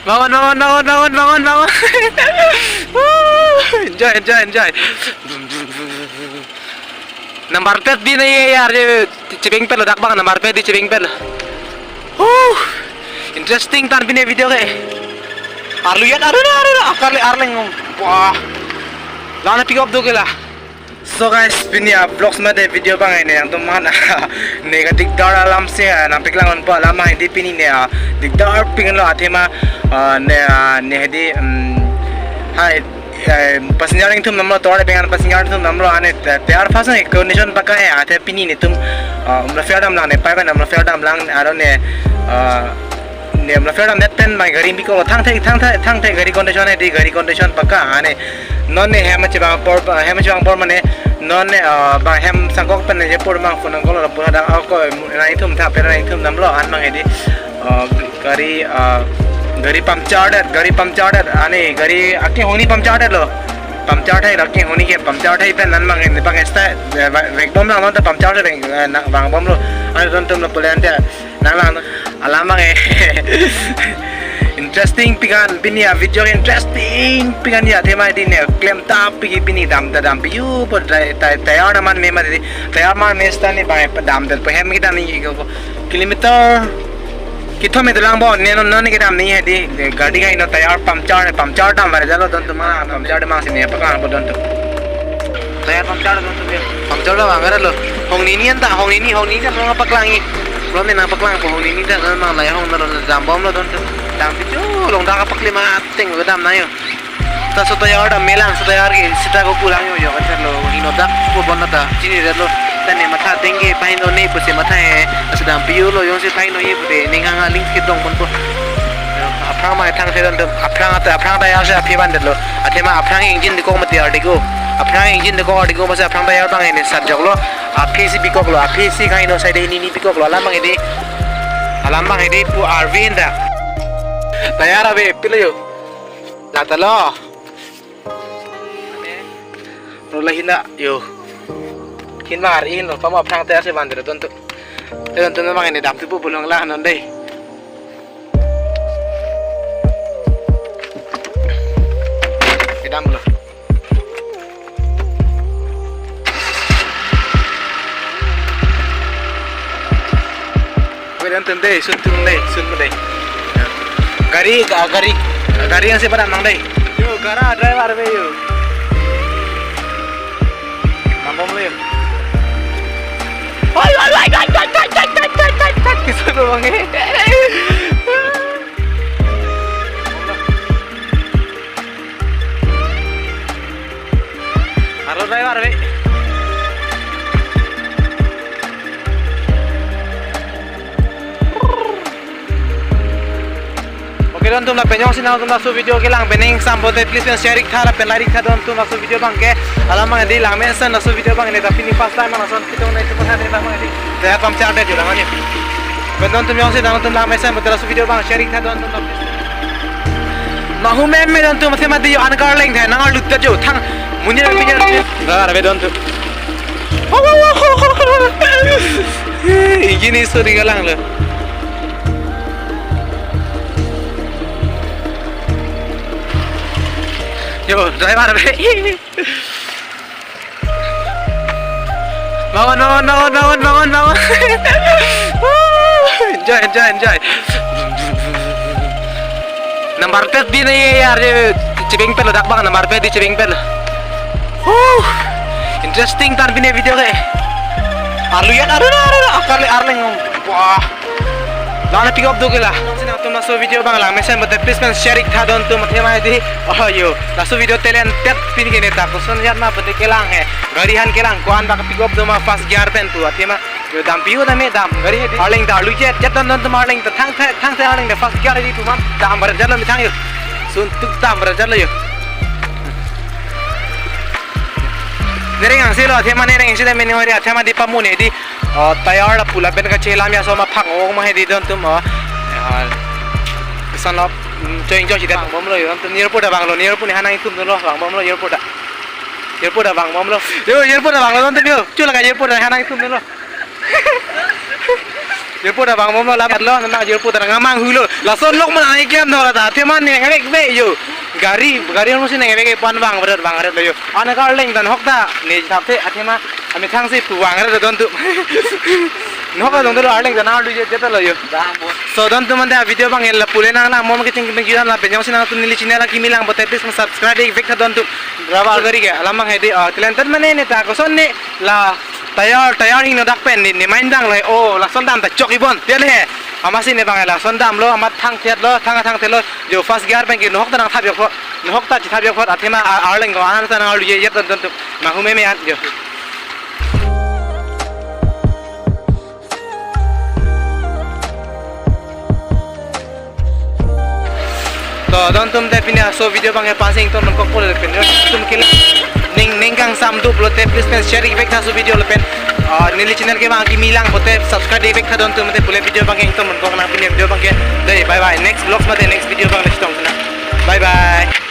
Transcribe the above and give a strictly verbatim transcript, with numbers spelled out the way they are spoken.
Bangun, bangun, bangun, bangun, bangun, bangun. Woo! Enjoy, enjoy, enjoy. Nangbarpet di na ye yar, ye chipeng pet lo dak bang, nangbarpet di chipeng pet lo. Huh. Interesting tan pine video ke. Arlu yat, arlu na, arlu na, akar le arleng. Wah. Lana pick up do ke la. So guys, pini a vlogs mate video bang ne nangtum man ne kadikdar alam si, ah, nangpaklang unpo alam hai di pini ne, ah, dikdar pik lo athema, ah, ne, ah, ne hai di, um, hai, eh, passenger ingthum damlo, tovar pengan passenger ingthum damlo, ane te-, tayar phasang condition pakka hai, athe pini netum, ah, umla fair damlang ne, pai ban umla fair damlang, aro ne, ah, ne umla fair damdet pen mai gari bikok lo, thangthe, thangthe, thangthe gari condition hai di, gari condition pakka, ane non ne hem chebang apor, hem chebang apor mane non ne, ah, bang hem sangkok pen ne je apor mang phone call lo pura dang ako nangthum tha pen nangthum damlo an mang hai di, ah, gari, ah, gari puncture det, gari puncture det, ane gari ake honi puncture det lo. Puncture thai lo, ake honi ke puncture thai pen an mang hai di bang esta, eh, ba-, vek bom lang non ta puncture thai vek, eh, na-, bang bom lo. Ane don tum lo pule ante nanglang alam bang eh. Interesting pikan pini a video interesting pikan ya athema di ne klem ta pik pini dam ta dam piu po dai tai tayar na man me ma di tayar man me sta ni bang eh dam ta po hem kita ni ko kilometer kithom me lang bo ne non non kedam ni hai di gari kai no tayar puncture puncture dam bare jalo don tum ma puncture dam si ne paklang po don tum. Tayar puncture don tum ya. Puncture dam angara lo. Hong nini anta, hong nini, hong nini anta nangpaklang i. Lo ne nangpaklang po hong nini anta nang lai hong na lo jam bom lo don tum. Dam piu long dak pakli ma ateng lo dam na yo. Ta so tayar dam melang, so tayar ke sita ko pulang yo yo kan lo hino dak ko bon ta chini red lo. Ta ne matha dengke pai no ne po se matha he. Asi dam piu lo yong se pai no ye po de ning hang aling ke dong bon po. Aphrang mai thang the don tum, aphrang ta, aphrang tayar si aphi ban det lo. Athema aphrang engine dikok mati ardi ko. Aphrang engine dikok ardi ko masa aphrang tayar bang ne sat jok lo. Aphi si bikok lo, aphi si khai no sai de nini bikok lo. Alam bang hai di. Alam bang hai di pu arvin da. Tayar ave pilo yo. Lata lo. Rola hina yo. Hin mar in lo pama aphrang tayar si ban det don tum. Te don tum na bang ne dam tu pu bulong la non dei. Kedam lo. Wait, antum dei, sun tum dei, sun dei. Gari, ga-, gari, gari yang siapa nang dei? Yo, gara driver be yo. Nambom lo yo. Oi, oi, oi, oi, oi. Kisah doang eh. Aro driver be. Okay, don tum lapen jongsi nangtum laso video kelang pen ning sam pote please pen share ik tha lapen like ik tha don tum laso video bang ke. Alam bang di lang mesen laso video bang ne ta pini first time lason kitong na itu pernah ne bang di. Saya pam charge aja lang ani. Pen don tum jongsi nangtum lang mesen pote laso video bang share ik tha don tum. Mahum em me don tum mati mati yo ankar leng the nang arlut jo thang munir munir. Gar be don tum. Ini sorry galang lo. Yo, driver be. Bangun, bangun, bangun, bangun, bangun, bangun. Enjoy, enjoy, enjoy. Nangbarpet di na ye yar, ye chibeng pet lo dak bang, nangbarpet di chibeng pet lo. Huh. Interesting tan pine video ke. Arlu yat, arlu na, arlu na, akar le arleng. Wah. Lana pick up do ke la. Nangtum laso video bang lang mesen pote please pen share ik tha don tum athema di. Oh yo. Laso video talent tet pin ke ne ta koson yat ma pote kelang he. Gari han kelang ko-an bak pick up do ma first gear pen pu athema. Yo dam piu dam me dam. Gari he di. Arleng ta arlu jet jet don don tum arleng ta thang thang thang arleng ta first gear di pu ma. Dam bar jet lo methang yo. Sun tuk dam bar jet lo yo. Nereng angse lo athema nereng angse le meni ori athema di pamu ne di. Oh, tayar lapu lapen kachelam ya so ma phak ong ma he di don tum, oh. Ya, kesan lo, mm, choing choing si det. Bang bom lo yo, tum airport a bang lo, airport ni hanang itum lo, bang bom lo airport a. Airport a bang bom lo. Yo, airport a bang lo don tum yo. Chu la ka airport a hanang itum lo. Jirpo ta vang bomlo, labat lo, nang jirpo ta ngamang hulo. Lason lok man ani klem no la ta, athema ne ngavek ve yo. Gari, gari musi ne ngavek pan vang berat vang ret lo yo. Ana karleng dan hok ta, ne thap the, athema, amethang si pu vang ret don tu. Nok adong tu lo arleng dan arlu je jeta lo yo. Dah, bos. So don tu mande video abang la pule nang lang mom ke ching ping judan la penyong sinang tu neli channel la kimi lang pote please subscribe ik vek tha don tu. Rawa gari ke, alam mang hedi, ah, talented mane ne ta koson ne la tayar, tayar hing no dak pen ne, ne main dang le, oh, lason dam ta chok ibon, tian he. Amatsi ne bang lason damlo, amat thang thiat lo, thang thang thiat lo, jo first gear pen ke nohok ta nang thap yok pho, nohok ta chithap yok pho, athema a-, arleng ko, anan ta nang arlu ye yet don don tu, mahu meme an, jo. To, don tum te pini laso video abang ke pansing ton kok pole pen. Tum ke ning, ning kangsam do pulote please pen share ik vek tha laso video lapen. Ah, neli channel ke abang kimi lang pote subscribe ik vek tha don tum te pule video abang ke ington kok nang pini video abang ke. Dei, bye bye. Next vlogs mate next video abang le chetong na. Bye bye.